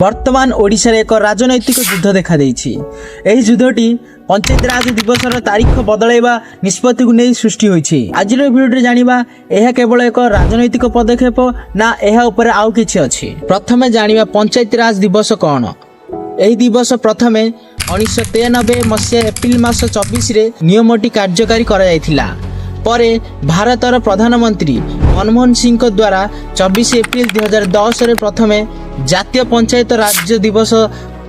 ବର୍ତ୍ତମାନ ଓଡ଼ିଶାରେ ଏକ ରାଜନୈତିକ ଯୁଦ୍ଧ ଦେଖାଦେଇଛି। ଏହି ଯୁଦ୍ଧଟି ପଞ୍ଚାୟତିରାଜ ଦିବସର ତାରିଖ ବଦଳାଇବା ନିଷ୍ପତ୍ତିକୁ ନେଇ ସୃଷ୍ଟି ହୋଇଛି। ଆଜିର ଭିଡ଼ିଓରେ ଜାଣିବା, ଏହା କେବଳ ଏକ ରାଜନୈତିକ ପଦକ୍ଷେପ ନା ଏହା ଉପରେ ଆଉ କିଛି ଅଛି। ପ୍ରଥମେ ଜାଣିବା ପଞ୍ଚାୟତିରାଜ ଦିବସ କ'ଣ। ଏହି ଦିବସ ପ୍ରଥମେ 1993 ମସିହା ଏପ୍ରିଲ ମାସ 24ରେ ନିୟମଟି କାର୍ଯ୍ୟକାରୀ କରାଯାଇଥିଲା। ପରେ ଭାରତର ପ୍ରଧାନମନ୍ତ୍ରୀ ମନମୋହନ ସିଂଙ୍କ ଦ୍ୱାରା 24 ଏପ୍ରିଲ 2010ରେ ପ୍ରଥମେ ଜାତୀୟ ପଞ୍ଚାୟତ ରାଜ୍ୟ ଦିବସ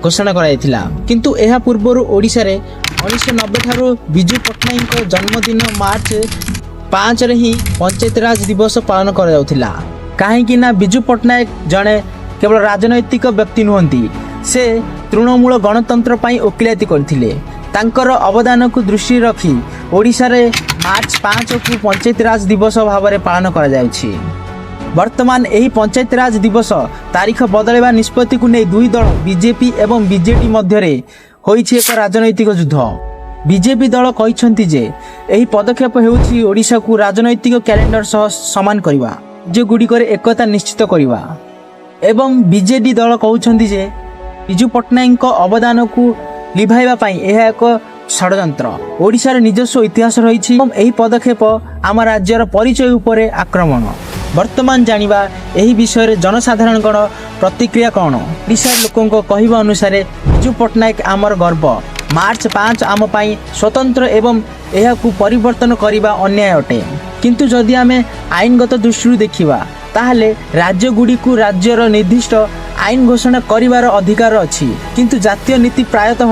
ଘୋଷଣା କରାଯାଇଥିଲା। କିନ୍ତୁ ଏହା ପୂର୍ବରୁ ଓଡ଼ିଶାରେ 1990 ଠାରୁ ବିଜୁ ପଟ୍ଟନାୟକଙ୍କ ଜନ୍ମଦିନ ମାର୍ଚ୍ଚ 5ରେ ହିଁ ପଞ୍ଚାୟତିରାଜ ଦିବସ ପାଳନ କରାଯାଉଥିଲା। କାହିଁକି ନା ବିଜୁ ପଟ୍ଟନାୟକ ଜଣେ କେବଳ ରାଜନୈତିକ ବ୍ୟକ୍ତି ନୁହନ୍ତି, ସେ ତୃଣମୂଳ ଗଣତନ୍ତ୍ର ପାଇଁ ଓକିଲାତି କରିଥିଲେ। ତାଙ୍କର ଅବଦାନକୁ ଦୃଷ୍ଟିରେ ରଖି ଓଡ଼ିଶାରେ ମାର୍ଚ୍ଚ 5କୁ ପଞ୍ଚାୟତିରାଜ ଦିବସ ଭାବରେ ପାଳନ କରାଯାଉଛି। ବର୍ତ୍ତମାନ ଏହି ପଞ୍ଚାୟତିରାଜ ଦିବସ ତାରିଖ ବଦଳାଇବା ନିଷ୍ପତ୍ତିକୁ ନେଇ ଦୁଇ ଦଳ ବିଜେପି ଏବଂ ବିଜେଡି ମଧ୍ୟରେ ହୋଇଛି ଏକ ରାଜନୈତିକ ଯୁଦ୍ଧ। ବିଜେପି ଦଳ କହିଛନ୍ତି ଯେ ଏହି ପଦକ୍ଷେପ ହେଉଛି ଓଡ଼ିଶାକୁ ରାଜନୈତିକ କ୍ୟାଲେଣ୍ଡର ସହ ସମାନ କରିବା, ରାଜ୍ୟଗୁଡ଼ିକରେ ଏକତା ନିଶ୍ଚିତ କରିବା ଏବଂ ବିଜେଡି ଦଳ କହୁଛନ୍ତି ଯେ ବିଜୁ ପଟ୍ଟନାୟକଙ୍କ ଅବଦାନକୁ ଲିଭାଇବା ପାଇଁ ଏହା ଏକ ଷଡ଼ଯନ୍ତ୍ର। ଓଡ଼ିଶାର ନିଜସ୍ୱ ଇତିହାସ ରହିଛି ଏବଂ ଏହି ପଦକ୍ଷେପ ଆମ ରାଜ୍ୟର ପରିଚୟ ଉପରେ ଆକ୍ରମଣ। ବର୍ତ୍ତମାନ ଜାଣିବା ଏହି ବିଷୟରେ ଜନସାଧାରଣଙ୍କର ପ୍ରତିକ୍ରିୟା କ'ଣ। ଓଡ଼ିଶାର ଲୋକଙ୍କ କହିବା ଅନୁସାରେ, ବିଜୁ ପଟ୍ଟନାୟକ ଆମର ଗର୍ବ। ମାର୍ଚ୍ଚ 5 ଆମ ପାଇଁ ସ୍ୱତନ୍ତ୍ର ଏବଂ ଏହାକୁ ପରିବର୍ତ୍ତନ କରିବା ଅନ୍ୟାୟ ଅଟେ। କିନ୍ତୁ ଯଦି ଆମେ ଆଇନଗତ ଦୃଷ୍ଟିରୁ ଦେଖିବା, ତାହେଲେ ରାଜ୍ୟଗୁଡ଼ିକୁ ରାଜ୍ୟର ନିର୍ଦ୍ଦିଷ୍ଟ ଆଇନ ଘୋଷଣା କରିବାର ଅଧିକାର ଅଛି। କିନ୍ତୁ ଜାତୀୟ ନୀତି ପ୍ରାୟତଃ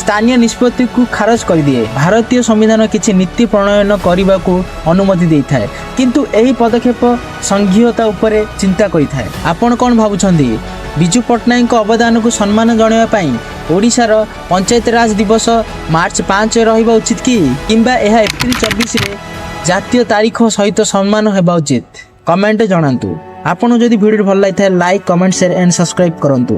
ସ୍ଥାନୀୟ ନିଷ୍ପତ୍ତିକୁ ଖାରଜ କରିଦିଏ। ଭାରତୀୟ ସମ୍ବିଧାନ କିଛି ନୀତି ପ୍ରଣୟନ କରିବାକୁ ଅନୁମତି ଦେଇଥାଏ, କିନ୍ତୁ ଏହି ପଦକ୍ଷେପ ସଂଘୀୟତା ଉପରେ ଚିନ୍ତା କରିଥାଏ। ଆପଣ କ'ଣ ଭାବୁଛନ୍ତି? ବିଜୁ ପଟ୍ଟନାୟକଙ୍କ ଅବଦାନକୁ ସମ୍ମାନ ଜଣାଇବା ପାଇଁ ଓଡ଼ିଶାର ପଞ୍ଚାୟତିରାଜ ଦିବସ ମାର୍ଚ୍ଚ 5 ରହିବା ଉଚିତ କି, କିମ୍ବା ଏହା ଏପ୍ରିଲ 24ରେ ଜାତୀୟ ତାରିଖ ସହିତ ସମାନ ହେବା ଉଚିତ? କମେଣ୍ଟ ଜଣାନ୍ତୁ। ଆପଣଙ୍କୁ ଯଦି ଭିଡ଼ିଓ ଭଲ ଲାଗିଥାଏ, like, comment, share and subscribe କରନ୍ତୁ।